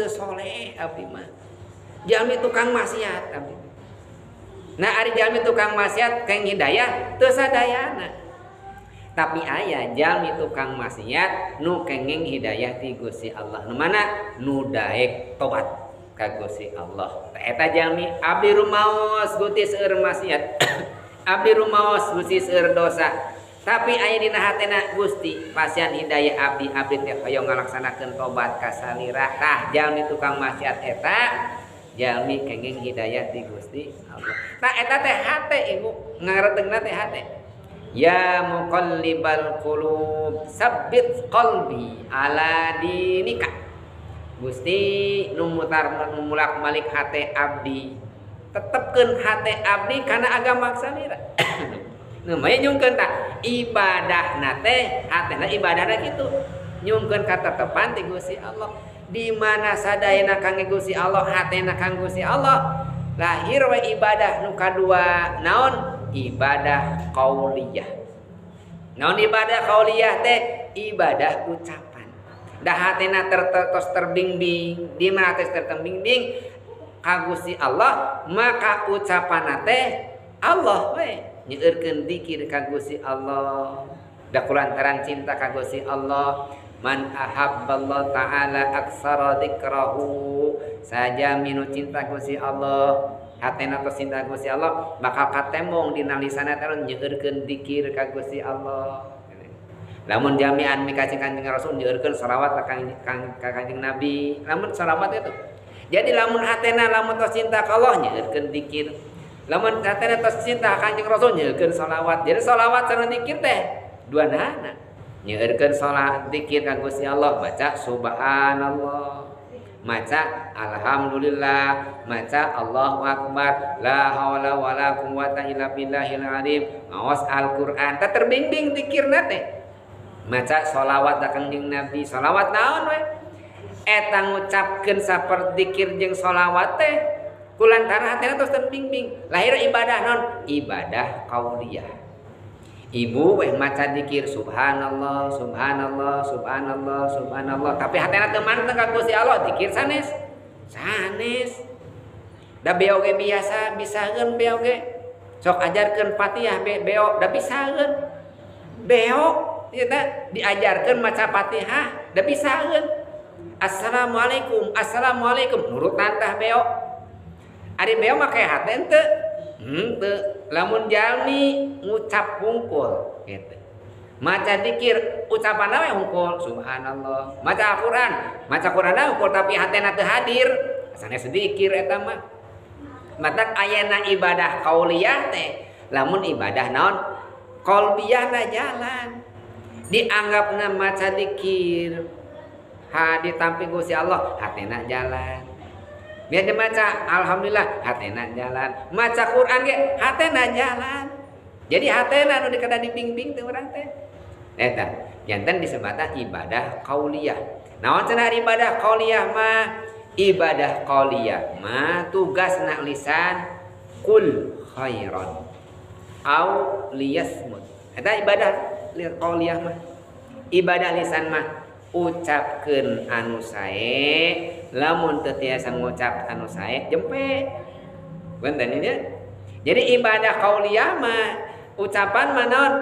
Soleh abdi mah. Jalmi tukang maksiat abdi. Nah ari jalmi tukang maksiat keng hidayah teu sadayana. Tapi aya jalmi tukang maksiat nu kenging hidayah ti Gusti Allah. Nu mana? Nu daek tobat ka Gusti Allah. Eta jalmi abdi rumaos Gusti seueur maksiat. Abdi rumaos Gusti seueur dosa. Tapi aya dina hatena Gusti pasian hidayah abdi, abdi teh hoyong ngalaksanakeun tobat ka salira. Tah jalmi tukang maksiat eta jalmi kenging hidayah ti Gusti Allah. Tah eta teh hate ibu ngaretengna teh hate. Ya muqallibal qulub sabbit qalbi ala dinika. Gusti nu mutar nu mulak-malik hate abdi, tetepkeun hate abdi kana agama salira. Nu mah nyungkeun tah ibadahna teh hatena ibadahna kitu. Nyungkeun katetepan ti Gusti Allah. Di mana sadayana kangge Gusti Allah, hatena kangge Gusti Allah. Lahir we ibadah nu kadua naon? Ibadah qauliyah. Naon ibadah qauliyah teh? Ibadah ucapan. Da hatena tos terbimbing, di mana teh terbimbing ka Gusti Allah, maka ucapanna teh Allah we. Nyeurkeun dikir ka Gusti Allah. Da kulantaran cinta ka Gusti Allah, man ahabballah ta'ala aksara dzikrahu. Sajaminu cinta Gusti Allah, hatena tos cinta Gusti Allah, bakal katembong dina lisanna teh nyeurkeun dikir ka Gusti Allah. Lamun jami'an mikacing Kanjeng Rasul nyeurkeun selawat ka Kanjeng Nabi. Lamun selawat itu. Jadi lamun hatena lamun tos cinta ka Allah nyeurkeun dikir. Lamun hatena tos cinta Kanjeng Rasul nyeurkeun selawat. Jadi selawat sareng dikir teh duanana. Nyeurkeun salat dikir ka Gusti Allah, baca subhanallah, maca alhamdulillah, maca Allahu akbar, la haula wala quwata illa billahil azim, ngaos Al-Qur'an, teh terbimbing dikirna teh. Maca sholawat ka Kanjeng Nabi, sholawat naon we? Eta ngucapkeun saper dikir jeung sholawat teh kulantaran hatena tos terbimbing. Lahir ibadah naon? Ibadah qauliyah. Ibu weh maca dikir subhanallah, subhanallah, subhanallah, subhanallah, tapi hatena teu manteng ka Gusti Allah, dikir sanes. Sanes. Da beo ge biasa bisaeun beo ge. Sok ajarkeun Fatihah beo da bisaeun. Beo ieu teh diajarkeun maca Fatihah da bisaeun. Assalamualaikum, assalamualaikum nurutan tah beo. Ari beo make hate henteu? Henteu. Lamun jalmi ngucap hungkul gitu. Maca dikir ucapanna we hungkul subhanallah. Maca Al-Qur'an, maca Qur'anna hungkul tapi hatena teu hadir. Sanes dikir eta mah. Matak ayana ibadah qauliyah teh lamun ibadah naon? Qalbiyahna jalan. Dianggapna maca dikir ha ditampi Gusti Allah, hatena jalan. Biar dia maca alhamdulillah hatena jalan, maca Quran ge hatena jalan. Jadi hatena nu dikada dibimbing teh urang teh. Eta janten disebutna ibadah qauliyah. Naon cenah ibadah qauliyah mah? Ibadah qauliyah mah tugasna lisan kul khairan au liyasmut. Eta ibadah qauliyah mah. Ibadah lisan mah ucapkeun anu sae, lamun teu tiasa ngucap anu sae jempe. Benten ieu. Jadi ibadah qauliyah mah ucapan mah naon?